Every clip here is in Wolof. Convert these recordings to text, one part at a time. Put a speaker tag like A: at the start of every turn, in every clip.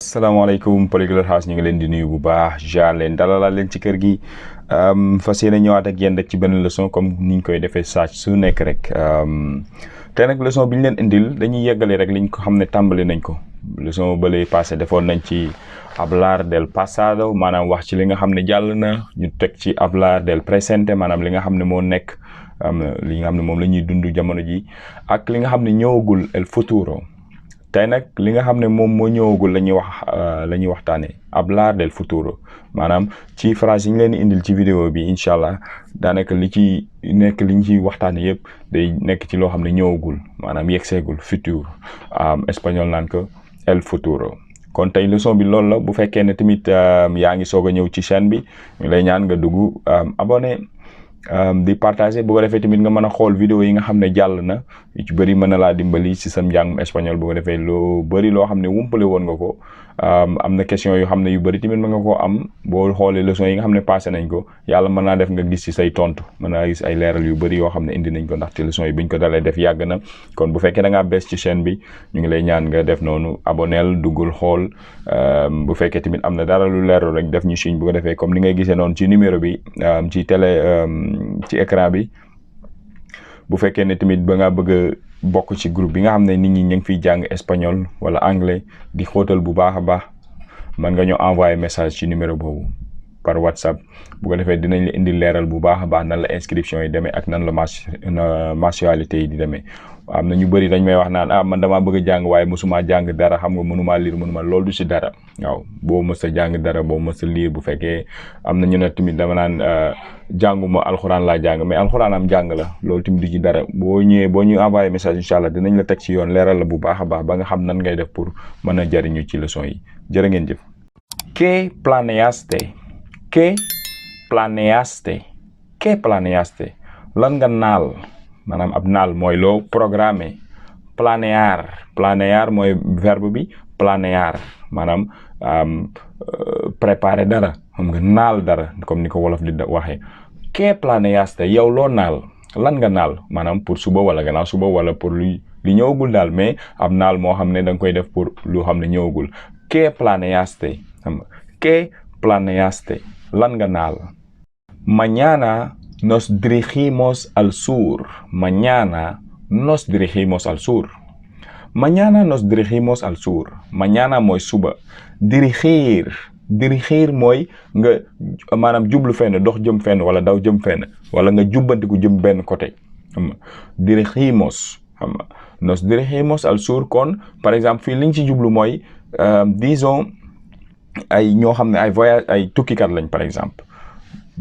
A: Assalamualaikum PolyglotHouse ñu ngi leen di nuyu bu baax jaar leen dalal leen ci kër gi fas yéene ñëwaat ak yéen rek ci benn leçon comme niñ koy defee saa su nekk rek te nag leçon bi ñu leen indil dañuy yeggale rek liñ ko xam ne tàmbali nañ ko leçon bële passé defoon nañ ci hablar del pasado maanaam wax ci li nga xam ne jàll na ñu teg ci hablar del presente maanaam li nga xam ne moo nekk li nga xam ne moom la ñuy dund jamono ji ak li nga xam ne ñëwagul el futuro tey nag li nga xam ne moom moo ñëwagul la ñuy waxtaanee hablar del futuro maanaam ci phrase yi ñu leen indil ci vidéo bi incha allah daanaka li ci nekk li ñu ciy waxtaanee yëpp day nekk ci loo xam ne ñëwagul maanaam yeggseegul futur espagnol naan ko el futuro. kon tey leçon bi loolu la bu fekkee ne tamit yaa ngi soog a ñëw ci chaîne bi ñu lay ñaan nga dugg abonné. di partager bu ko defee tamit nga mën a xool vidéo yi nga xam ne jàll na yu ci bëri mën na laa dimbali si sam njàngum espagnol bu ko defee loo bëri loo xam ne wumpale woon nga ko am na question yoo xam ne yu bëri tamit mën nga koo am boo xoolee leçon yi nga xam ne passé nañ ko yàlla mën naa def nga gis ci say tontu mën naa gis ay leeral yu bëri yoo xam ne indi nañ ko ndaxte leçon yi biñ ko dalee def yàgg na kon bu fekkee da ngaa bees ci chaîne bi ñu ngi lay ñaan nga def noonu aboneel duggul xool bu fekkee tamit am na dara lu leerul rek def ñu signe bu ko defee comme ni ngay gisee noonu ci numéro bi ci télé ci écran bi bu fekkee ne tamit ba nga bëgg a bokk ci groupe bi nga xam ne nit ñi ñu ngi fiy jàng espagnol wala anglais di xóotal bu baax a baax mën nga ñoo envoyer message ci numéro boobu par WhatsApp bu ko defee dinañ la indi leeral bu baax a baax nan la inscription yi demee ak nan la mensualité yi di demee am na ñu bëri dañ may wax naan man damaa bëgg a jàng waaye mosuma jàng dara xam nga mënumaa lire mënuma loolu du si dara waaw boo mës a jàng dara boo mës a lire bu fekkee am na ñu ne tamit dama naan jànguma alxuraan laa jàng mais alxuraan am jàng la loolu tamit du ci dara boo ñëwee boo ñu envoyé message incha allah dinañ la teg ci yoon leeral la bu baax a baax ba nga xam nan ngay def pour mën a jariñu ci leçon yi jërë ngeen jëf. ¿Qué planeaste? ¿Qué planeaste? ¿Qué planeaste? lan nga naal maanaam ab naal mooy loo programmé planear mooy verbe bi planear maanaam préparer dara xam nga naal dara comme ni ko wolof di waxee. ¿Qué planeaste? yow loo naal lan nga naal maanaam pour suba wala gannaaw suba wala pour li ñëwagul daal mais ab naal moo xam ne da nga koy def pour lu xam ne ñëwagul. ¿Qué planeaste? xam nga ¿qué planeaste? lan nga naal. Mañana nos dirigimos al sur. Mañana nos dirigimos al sur. Mañana nos dirigimos al sur. Mañana mooy suba. Dirigir mooy nga maanaam jublu fenn dox jëm fenn wala daw jëm fenn wala nga jubbantiku jëm benn côté xam nga dirigimos xam nga nos dirigimos al sur kon par exemple fii liñ ci jublu mooy disons ay ñoo xam ne ay voyage ay tukkikat lañ par exemple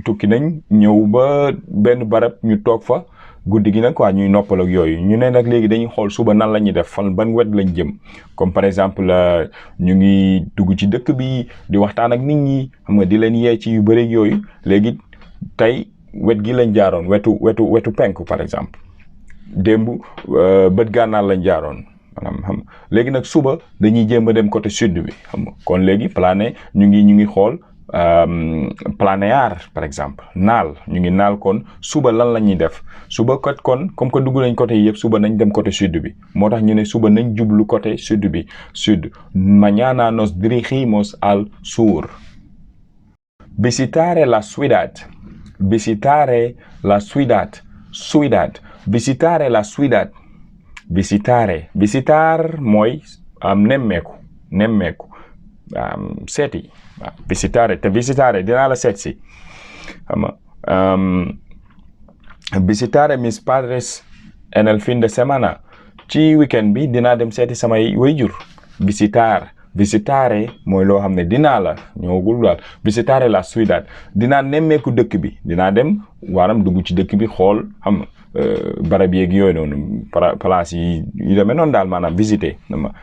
A: tukki nañ ñëw ba benn barab ñu toog fa guddi gi nag quoi ñuy noppal ak yooyu ñu ne nag léegi dañuy xool suba nan la ñuy def fan ban wet lañ jëm comme par exemple ñu ngi dugg ci dëkk bi di waxtaan ak nit ñi xam nga di leen yee ci yu bëri yooyu léegi tey wet gi lañ jaaroon wetu penku par exemple démb bët gànnaar lañ jaaroon maanaam xam léegi nag suba dañuy jéem a dem côté sud bi xam nga kon léegi plané ñu ngi xool planéar par exemple naal ñu ngi naal kon suba lan la ñuy def suba kat kon comme que dugg nañ côté yëpp suba nañ dem côté sud bi moo tax ñu ne suba nañ jublu côté sud bi sud. Mañana nos dirigimos al sur. Visitare la ciudad. Visitare la ciudad. Visitare la ciudad. Visitar mooy nemmeeku seeti waaw visitare dinaa la seet si xam nga visitare mis padres en el fin de semana ci weekend bi dinaa dem seeti samay waajur. Visitare mooy loo xam ne dinaa la ñëwagul daal visitare la ciudad dinaa nemmeeku dëkk bi dinaa dem waaram dugg ci dëkk bi xool xam nga barab yeeg yooyu noonu place yi yu demee noonu daal maanaam visiter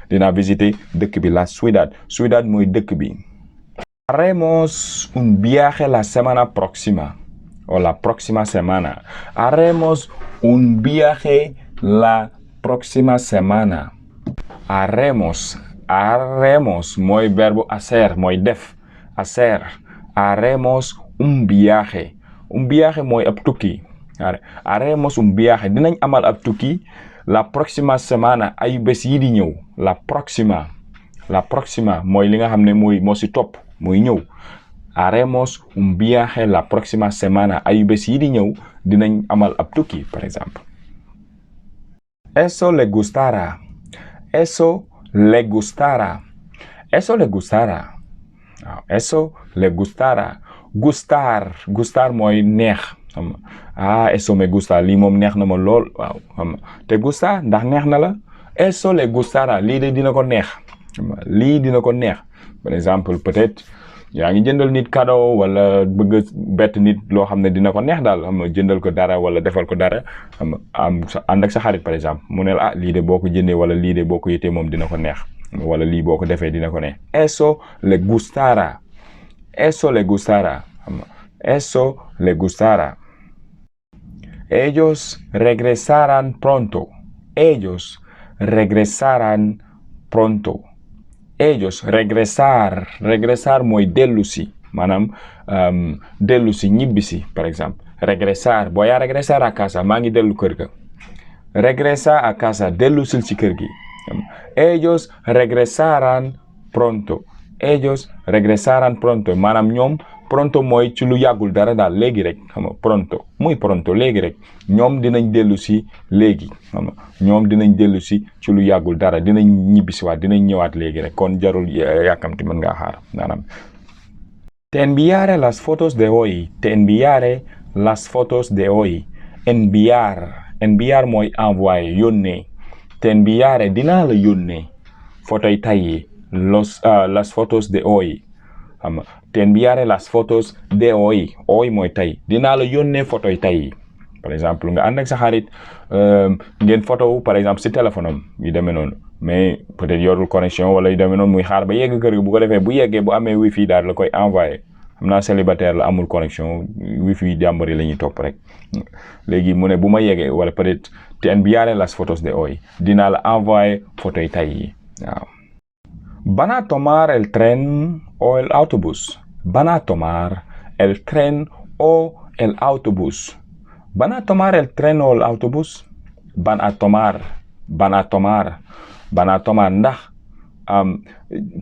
A: dinaa visiter dëkk bi la ciudad mooy dëkk bi. Haremos un viaje la semana próxima o la próxima semana. Haremos un viaje la próxima semana. Haremos mooy verbo hacer mooy def hacer. Haremos un viaje mooy ab tukki. Haremos un viaje dinañ amal ab tukki la próxima semana ay bés yi di ñëw la próxima la próxima mooy li nga xam ne moo si topp mooy ñëw. Haremos un viaje la próxima semana. Ayu bés yi di ñëw dinañ amal ab tukki par exemple. Eso le gustará. Eso le gustará. Eso le gustará. waaw eso le gustará. Gustar mooy neex. xam nga eso me gusta lii moom neex na ma lool waaw xam nga te gusta ndax neex na la. Eso le gustará lii de dina ko neex. lii dina ko neex par exemple peut-être yaa ngi jëndal nit cadeau wala bëgg bett nit loo xam ne dina ko neex daal xam nga jëndal ko dara wala defal ko dara xam nga ànd ak sa xarit par exemple mu ne la lii de boo ko jëndee wala lii de boo ko yitee moom dina ko neex wala lii boo ko defee dina ko neex. Eso le gustará. Eso le gustará. xam nga eso le gustará. Ellos regresarán pronto. Ellos regresarán pronto. Ellos regresar mooy dellusi maanaam dellusi ñibbisi par exemple. Regresar voy a regresar a casa maa ngi dellu kër ga. Regresa a casa dellusil ci kër gi. Ellos regresarán pronto. Ellos regresarán pronto maanaam ñoom pronto mooy ci lu yàggul dara daal léegi rek xam nga pronto muy pronto léegi rek ñoom dinañ dellu si léegi xam nga ñoom dinañ dellu si ci lu yàggul dara dinañ ñibbisiwaat dinañ ñëwaat léegi rek kon jarul yàkkamti mën ngaa xaar maanaam. Te enviaré las fotos de hoy. Te enviaré las fotos de hoy. Enviar mooy envoyer yónnee. Te enviaré dinaa la yónnee fotoy tay las fotos de hoy. xam nga te enviaré las fotos de hoy. Hoy mooy tey dinaa la yónnee photo yi tey par exemple nga ànd ak sa xarit ngeen photo par exemple si téléphone am yu demee noonu mais peut-être yorul connexion wala yu demee noonu muy xaar ba yegg kër gi bu ko defee bu yeggee bu amee wifi daal la koy envoyé. xam naa célibataire la amul connexion wifi jàmbur yi la ñuy topp rek léegi mu ne bu ma yeggee wala peut-être te enviaré las fotos de hoy dinaa la envoyé photo yi tey yi waaw. ¿Van a tomar el tren o el autobús? ¿Van a tomar el tren o el autobús? ¿Van a tomar el tren o el autobús? Van a tomar ndax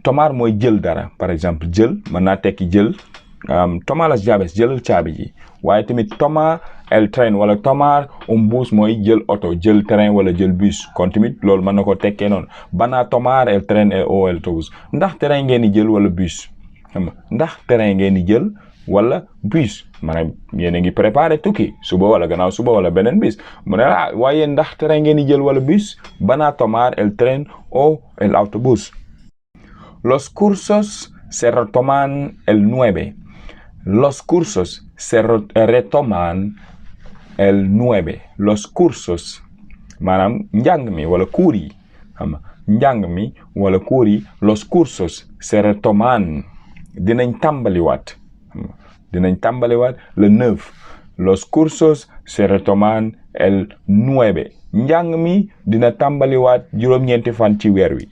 A: tomar mooy jël dara par exemple jël mën naa tekki jël toma las llaves jëlal caabi ji waaye tamit toma el tren wala tomar un bus mooy jël oto jël train wala jël bus kon tamit loolu mën na ko tekkee noonu. Van a tomar el tren o el autobús ndax train ngeen di jël wala bus xam nga ndax train ngeen di jël wala bus maanaam yéen a ngi préparé tukki suba wala gannaaw suba wala beneen bis mu ne waaye ndax train ngeen di jël wala bus. Van a tomar el tren o el autobús. Los cursos se retoman el 9. Los cursos se retoman el 9. Los cursos maanaam njàng mi wala cours yi xam nga njàng mi wala cours yi los cursos se retoman dinañ tàmbaliwaat le 9. Los cursos se retoman el 9. njàng mi dina tàmbaliwaat juróom-ñeenti fan ci weer wi.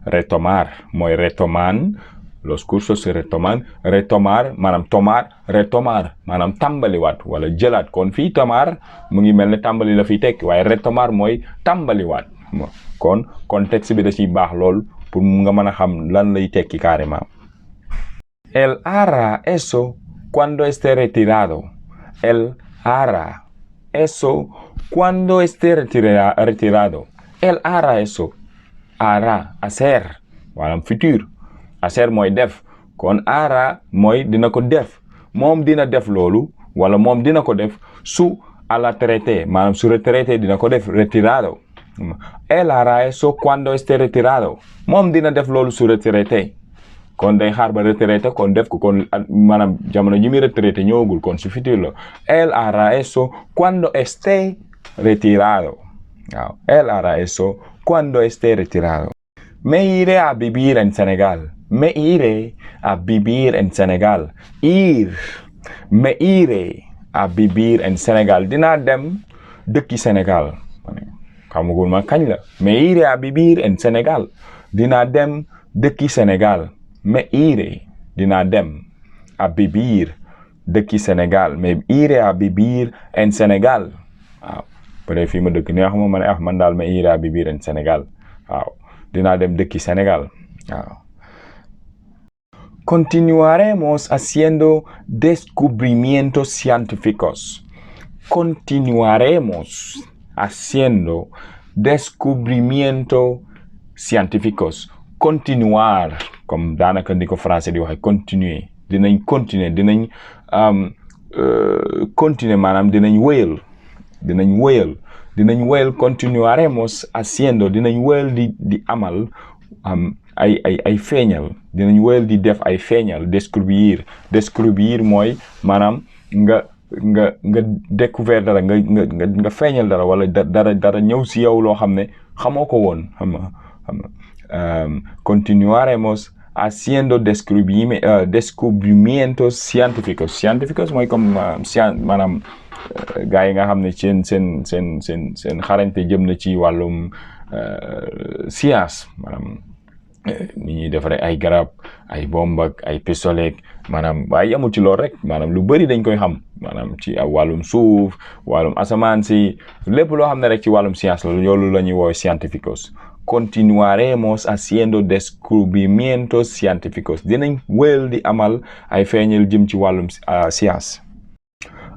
A: Retomar mooy retoman. Los cursos se retoman retomar maanaam retomar maanaam tàmbaliwaat wala jëlaat kon fii tomar mu ngi mel ne tàmbali la fi tekki waaye retomar mooy tàmbaliwaat kon contexte bi da ciy baax lool pour nga mën a xam lan lay tekki carrément. Él hará eso cuando esté retirado. Él hará eso cuando esté retirado. Él hará eso. Hará hacer maanaam futur. Hacer mooy def kon hará mooy dina ko def moom dina def loolu wala moom dina ko def su a la retraité maanaam su retraité dina ko def retirado. Él hará eso cuando esté retirado moom dina def loolu su retraité kon day xaar ba retraité kon def ko kon maanaam jamono ji muy retraité ñëwagul kon su futur la. Él hará eso cuando esté retirado waaw él hará eso cuando esté retirado. Me iré a vivir en Senegal. Me iré a vivir en Senegal. Me iré a vivir en Senegal. Dinaa dem dëkki Senegal. xamagul ma kañ la. Me iré a vivir en Senegal. Dinaa dem dëkki Senegal. Me iré dinaa dem a vivir dëkki Senegal. Me iré a vivir en Senegal. waaw peut-être fii ma dëkk neexuma ma ne man daal me iré a vivir en Senegal. waaw dinaa dem dëkki Senegal waaw. Continuaremos haciendo descubrimientos científicos. Continuaremos haciendo descubrimientos científicos. Continuar comme daanaka ni ko français di waxe continuer dinañ continuer dinañ continuer maanaam dinañ wéyal continuaremos haciendo dinañ wéyal di amal ay feeñal dinañ wéyal di def ay feeñal describir mooy maanaam nga découvert dara nga feeñal dara wala dara ñëw si yow loo xam ne xamoo ko woon xam nga continuaremos haciendo descubrimientos científicos mooy comme maanaam gars yi nga xam ne seen xarañte jëm na ci wàllum science maanaam ni ñuy defaree ay garab ay bomb ak ay pistolet maanaam waaye yamul ci loolu rek maanaam lu bëri dañ koy xam maanaam ci wàllum suuf wàllum asamaan si lépp loo xam ne rek ci wàllum science la loolu la ñuy woowee científicos. Continuaremos haciendo descubrimientos científicos dinañ wéyal di amal ay feeñal jëm ci wàllum science.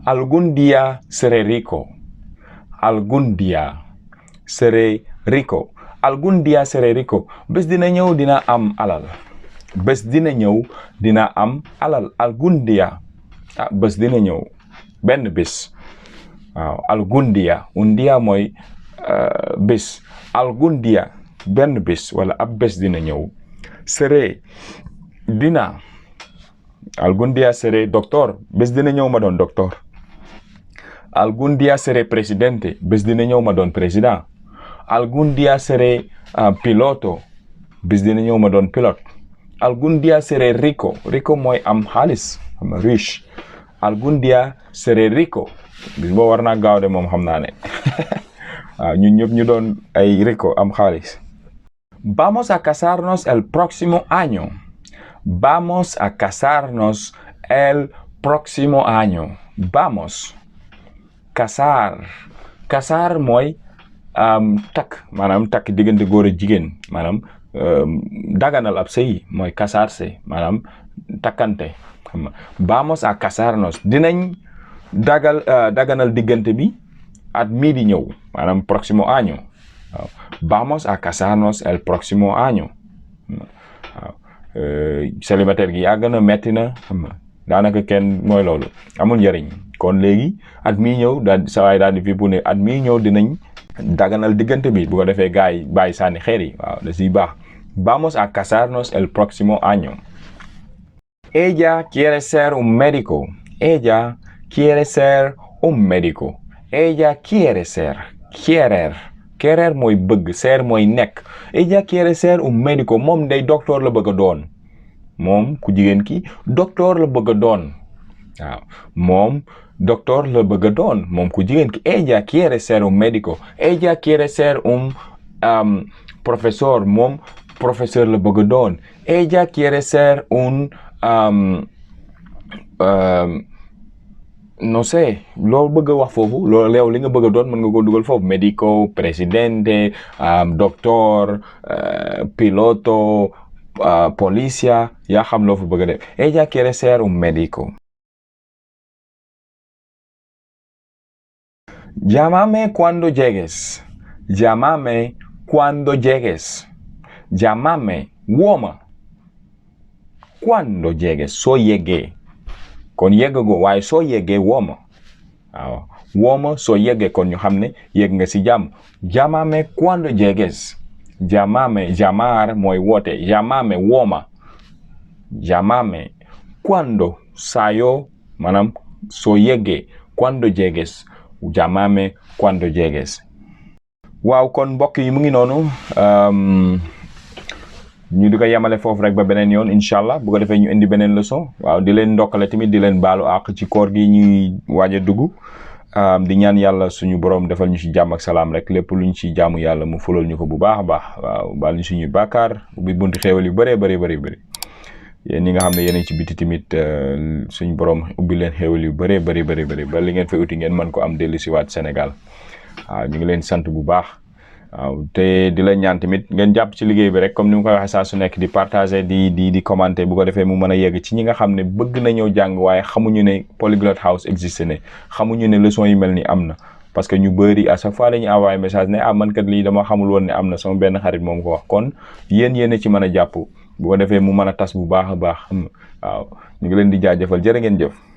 A: Algún día seré rico. Algún día seré rico. Algún día seré rico. Bés dina ñëw dina am alal. Bés dina ñëw dina am alal. Algún día bés dina ñëw benn bés waaw. Algún día un día mooy bés. Algún día benn bés wala ab bés dina ñëw. Seré dina. Algún día seré doctor. Bés dina ñëw ma doon doctor. Algún día seré presidente. Bés dina ñëw ma doon président. Algún día seré piloto. Bés dina ñëw ma doon pilote. Algún día seré rico. Rico mooy am xaalis riche. Algún día seré rico. bis boo war naa gaaw de moom xam naa ne waaw ñun ñëpp ñu doon ay rico am xaalis. Vamos a casarnos el próximo año. Vamos a casarnos el próximo año. Vamos. Casar mooy takk maanaam takk diggante góor ak jigéen maanaam daganal ab sëy mooy casarse maanaam takkante. Vamos a casarnos dinañ daganal diggante bi at mii di ñëw maanaam próximo año. waaw vamos a casarnos el próximo año. waaw célibataire gi yàgg na metti na xam nga daanaka kenn mooy loolu amul njëriñ kon léegi at mii ñëw daal sawaay daal di fi bu ne at mii ñëw dinañ daganal diggante bi bu ko defee gars yi bàyyi sànni xeer yi waaw da siy baax. Vamos a casarnos el próximo año. Ella quiere ser un médico. Ella quiere ser un médico. Ella quiere ser. Querer mooy bëgg ser mooy nekk. Ella quiere ser un médico moom day docteur la bëgg a doon. moom ku jigéen ki docteur la bëgg a doon. waaw moom docteur la bëgg a doon moom ku jigéen ki. Ella quiere ser un médico. Ella quiere ser un profesor moom professeur la bëgg a doon. Ella quiere ser un no sé loo bëgg a wax foofu loolu leew li nga bëgg a doon mën nga ko dugal foofu. Médico, presidente, doctor, piloto, policía yaa xam loo fa bëgg a def. Ella quiere ser un médico. Llámame cuando llegues. Llámame cuando llegues. Llámame wooma cuando llegues soo yeggee kon yeggago waaye soo yeggee wooma waaw wooma soo yeggee kon ñu xam ne yegg nga si jàmm. Llámame cuando llegues. Llámame llamar mooy woote. Llámame wooma. Llámame cuando saa yoo maanaam soo yeggee cuando llegues. Llámame cuando llegues. waaw kon mbokk yi mu ngi noonu ñu di ko yemale foofu rek ba beneen yoon incha allah bu ko defee ñu indi beneen leçon. waaw di leen ndokkale tamit di leen baalu àq ci koor gi ñuy waaj a dugg di ñaan yàlla suñu borom defal ñu ci jàmm ak salaam rek lépp luñ ci jaamu yàlla mu fulal ñu ko bu baax a baax. waaw baal ñu suñuy bàkkaar ubbi bunti xéewal yu bëree bëri yéen ñi nga xam ne yéen ci biti tamit suñu borom ubbi leen xéewal yu bëree bëri ba li ngeen fa uti ngeen mën ko am dellu si waat Sénégal. waaw ñu ngi leen sant bu baax waaw te di la ñaan tamit ngeen jàpp ci liggéey bi rek comme ni mu koy waxee saa su nekk di partager di commenter bu ko defee mu mën a yegg ci ñi nga xam ne bëgg nañoo jàng waaye xamuñu ne PolyglotHouse existe ne xamuñu ne leçon yi mel ni am na. parce que ñu bëri à chaque fois dañuy envoyé message ne man kat lii dama xamul woon ne am na sama benn xarit moom ko wax kon yéen ci mën a jàpp bu ko defee mu mën a tas bu baax a baax waaw ñu ngi leen di jaajëfal jërë ngeen jëf.